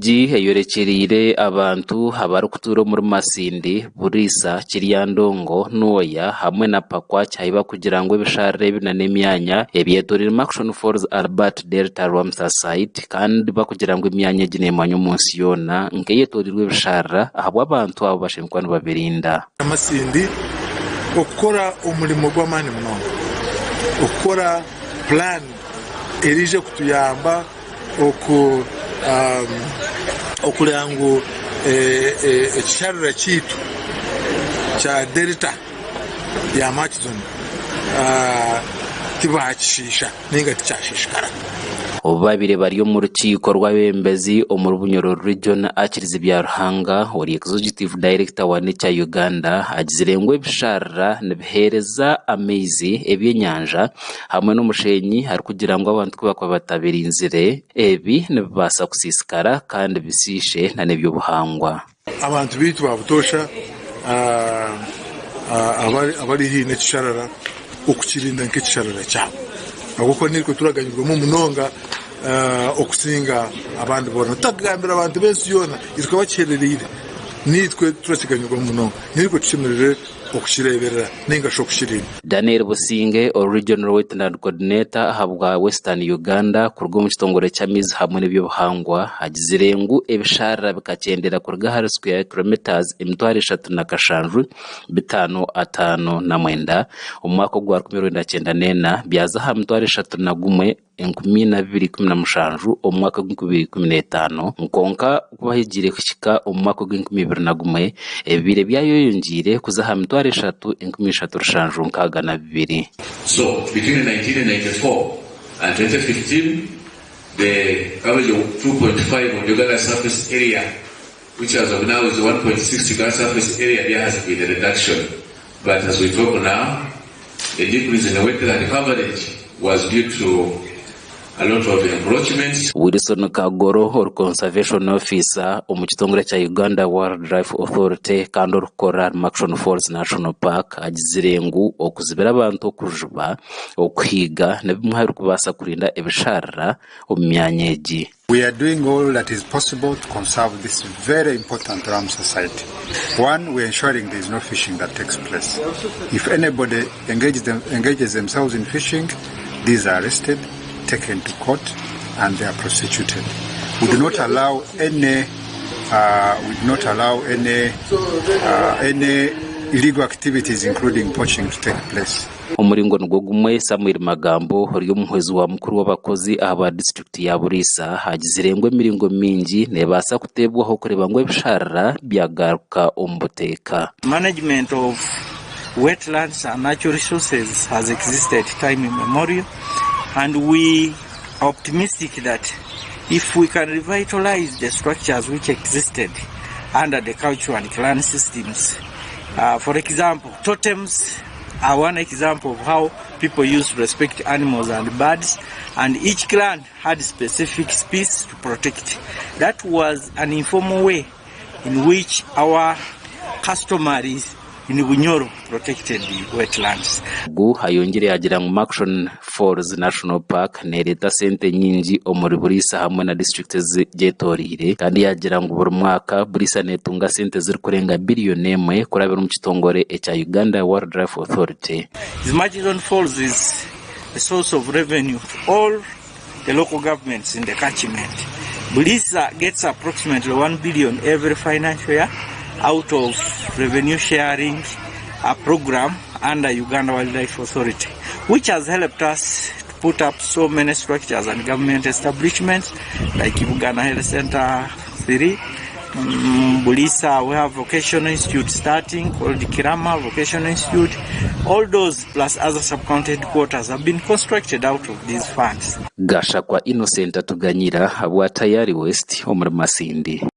Egi eyorekyereire abantu abarikutuura omuri Masindi, Buliisa, Kiryandongo, Nwoya hamwe na Pakwach ahi barikugira ngu ebisharara ebi nana emyanya ebyetoreire Murchison Falls Albert Delta Ramsar Site kandi barikugira ngu emyanya egi nemanywa omunsi yoona nk'eyetoreirwe ebisharara ahabw'abantu abo bashemereire kuba nibabirinda. Masindi okukora omurimo gw'amaani munonga okukora puraani eriije kutuyamba oku okureba ngu ekisharara kyaitu kya Delta ya Murchison tibakishiisha ninga tikyashishikara. Obu baabaire bari omu rukiiko rw'abeebembezi omuri Bunyoro Region, Achilles Byaruhanga, ori Executive Director wa Nature Uganda agizire ngu ebisharara nibiheereza amaizi, ebyenyanja hamwe n'omushenyi arikugira ngu abantu ku barikuba batabirinzire, ebi nibibaasa kusiisikara kandi bisiishe n'eby'obuhangwa. Abantu baitu ba butoosha abari haihi n'ekisharara okukirinda nk'ekisharara kyabo ahabw'okuba naitwe turaganyirwamu munonga okusinga abandi boona. Tutakugambira abantu b'ensi yoona itwe abakiherereire naitwe turakiganyirwamu munonga. Naitwe tushemereire okukireeberera nainga shi okukirinda. Daniel Businge, ori Regional Wetland Coordinator ahabwa Western Uganda kuruga omu kitongore ky'amaizi hamwe n'eby'obuhangwa agizire ngu ebisharara bikakyendera kuruga ahari square kilometres 37 559 omu mwaka ogwa 1994 byaza aha 31 4217 omu mwaka gw'enkumi ibiri ikumi n'etaano, kwonka ku bahigiire kuhika omu mwaka ogw'enkumi ibiri na gumwe, ebibaire byayeyongyeire kuza aha 37,362. So between 1994 and 2015 the coverage of 2.5 of Uganda surface area which as of now is 1.6 Uganda surface area there has been a reduction but as we talk now The decrease in wetland coverage was due to a lot of encroachments. Wilson Kagoro ori Conservation Officer omu kitongore kya Uganda Wildlife Authority kandi orikukorera ahari Murchison Falls National Park agizire ngu okuzibira abantu okujuba, okuhiiga nibimwe aha birikubaasa kurinda ebisharara omu myanya egi. We are doing all that is possible to conserve this very important Ramsar site. One, we are ensuring there is no fishing that takes place. If anybody engages, them, engages themselves in fishing, these are arrested, taken to court, and they are prosecuted. We do not allow any, uh, we do not allow any, uh, any illegal activities, including poaching, to take place. Omuringo nigwo gumwe, Samuel Magambo ori omuhwezi wa mukuru w'abakozi ahabwa disiturikiti ya Buliisa agizire ngu emiringo mingi nebaasa kuteebwaho kureeba ngu ebisharara byagaruka omu buteeka. Management of wetlands and natural resources has existed time immemorial and we are optimistic that if we can revitalize the structures which existed under the cultural and clan systems, uh, for example, totems are one example of how people used to respect animals and birds, and each clan had specific species to protect. That was an informal way in which our customaries in Bunyoro protected the wetlands. Ogu ayongyire yaagira ngu Murchison Falls National Park neereeta sente nyingi omuri Buliisa hamwe na disiturikiti ezigyetoreire kandi yaagira ngu buri mwaka Buliisa neetunga sente zirikurenga biriyoni emwe kurabira omu kitongore ekya Uganda Wildlife Authority. The Murchison Falls is a source of revenue to all the local governments in the catchment. Buliisa gets approximately 1 billion every financial year out of revenue sharing a program under Uganda Wildlife Authority, which has helped us to put up so many structures and government establishments like Uganda Health Center 3, Buliisa, we have vocational institute starting called Kirama Vocational Institute. All those plus other sub-county headquarters have been constructed out of these funds. Gashakwa Innocent Atuganyira ahabwa Tayari West omuri Masindi.